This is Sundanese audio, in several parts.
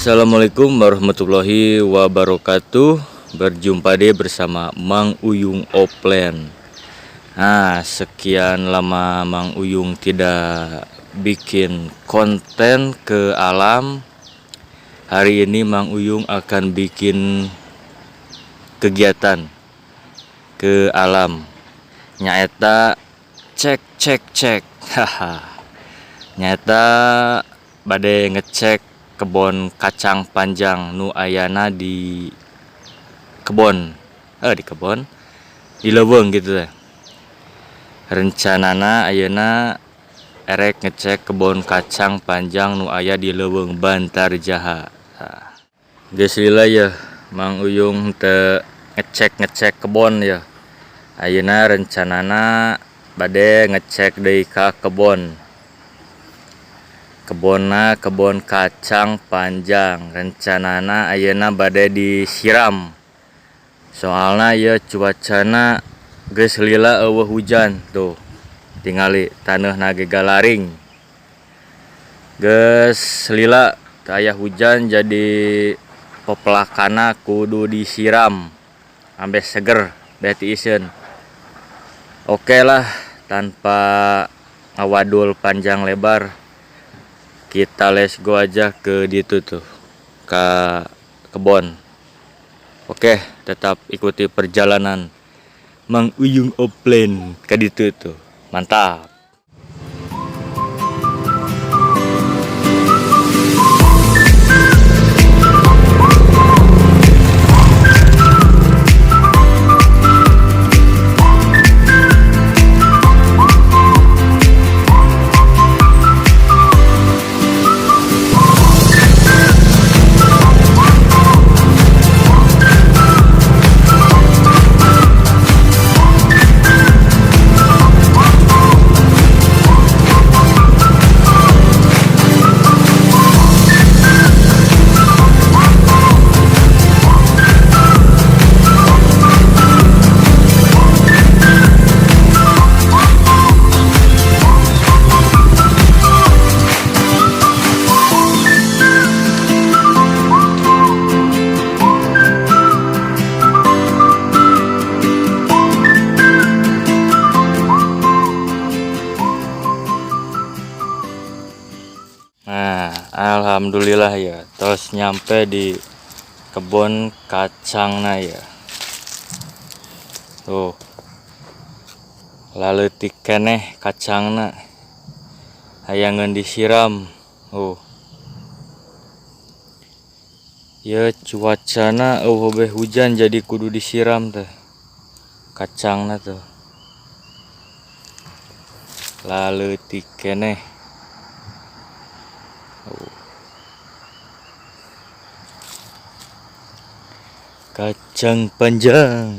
Assalamualaikum warahmatullahi wabarakatuh. Berjumpa deh bersama Mang Uyung Opland. Nah, sekian lama Mang Uyung tidak bikin konten ke alam. Hari ini Mang Uyung akan bikin kegiatan ke alam. Nyaeta cek cek cek. Haha. Nyaeta bade ngecek kebon kacang panjang nu ayana di kebon, di kebon di leuweung gitu teh. Rencanana ayeuna erek ngecek kebon kacang panjang nu aya di leuweung Bantarjaha. Nah, geus lila ya Mang Uyung teu ngecek-ngecek kebon ya. Ayeuna rencanana bade ngecek deui ka kebon. Kebonna kebon kacang panjang. Rencanana ayeuna bade disiram. Soalna ieu cuacana geus lila eueuh hujan tuh. Tingali taneuhna ge galaring. Geus lila teu aya hujan jadi pepelakana kudu disiram ambeh seger beh tiiseun. Oke lah, tanpa ngawadul panjang lebar, kita let's go aja ke ditu tuh, ke kebon. Oke, tetap ikuti perjalanan Mang Uyung Opland ke ditu tuh. Mantap. Nah, alhamdulillah ya, terus nyampe di kebun kacangna ya. Tuh, laleutik keneh kacangna, hayangeun disiram. Oh, ya cuacana eueuh beh hujan jadi kudu disiram teh kacangna tuh. Laleutik keneh. Kacang panjang.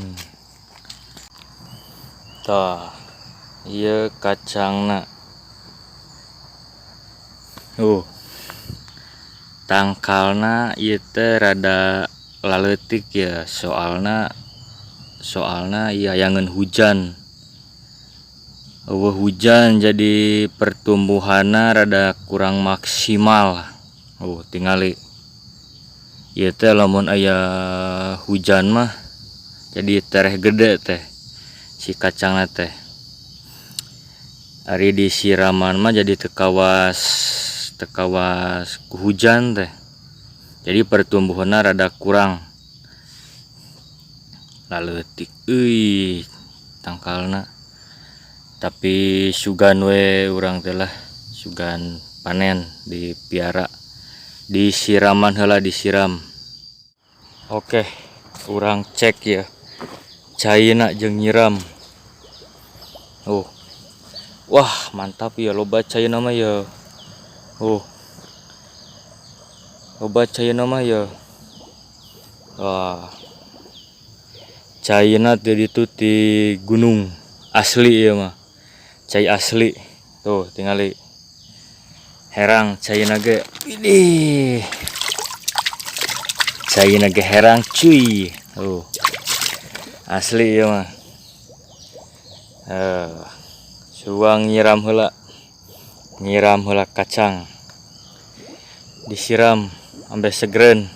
Tah, ieu kacangna. Tangkalna ieu teh rada laleutik ya, soalna ieu hayangeun hujan. Eueuh hujan jadi pertumbuhanna rada kurang maksimal. Tingali. Ieu teh lamun aya hujan mah jadi tereh gede teh si kacangna teh. Ari disiraman mah jadi tekawas ku hujan teh. Jadi pertumbuhanna rada kurang. Laleutik euy tangkalna. Tapi sugan we urang teh lah, sugan panen dipiara. Disiraman heula, disiram. Oke, urang cek ya. Caina jeung nyiram. Oh. Wah, mantap ya, loba caina mah ya. Oh. Loba caina mah ya. Wah. Caina teh ditu ti gunung asli ya mah. Cai asli. Tuh, tingali. Herang caina ge. Widih. Caina ge herang cuy. Tuh. Asli ya mah. Suang nyiram heula. Nyiram heula kacang. Disiram. Ambeh segereun.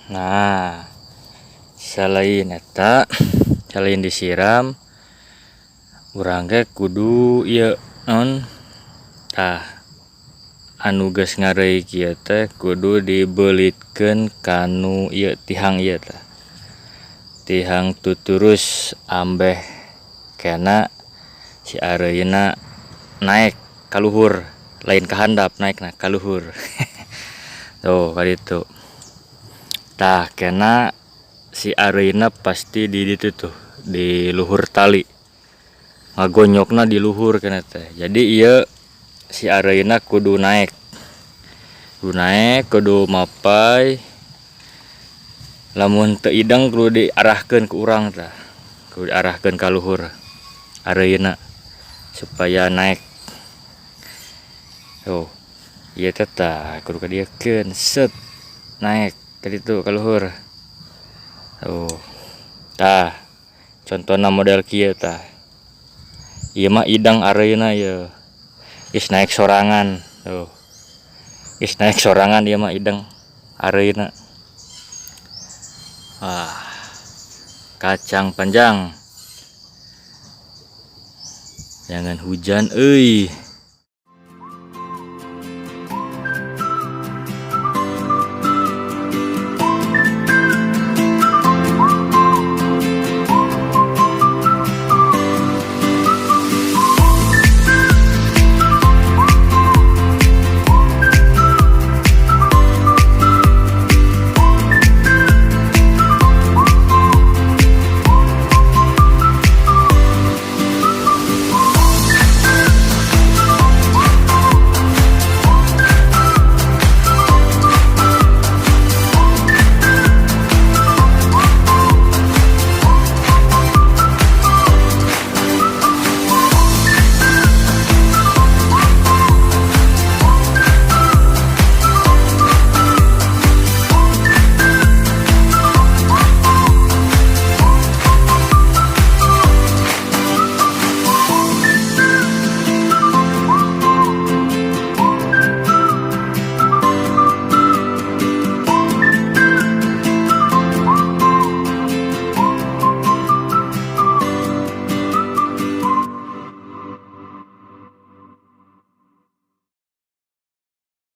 Nah, selain eta, selain disiram, urang ge kudu ieu naon tah anu geus ngareui kieu teh kudu dibeulitkeun kanu ieu tihang ieu tah. Tihang tuturus ambeh kena si areuyna naek ka luhur, lain ka handap naekna ka luhur. Tuh kaditu. Tah kena si areuyna pasti di ditu tuh di luhur tali. Ngagonyokna di luhur kena teh. Jadi ieu si areuyna kudu naek. Kudu naek, kudu mapai. Lamun teu ideng kudu diarahkeun ku urang tah. Kudu diarahkeun ka luhur areuyna supaya naek. Tuh, ieu teh tah kudu kadieukeun set naek ka ditu ka luhur. Tuh. Tah, contohna model kieu tah. Ieu mah idang areuyna ieu. Geus naek sorangan, tuh. Geus naek sorangan ieu mah idang areuyna. Wah, kacang panjang. Jangan hujan euy.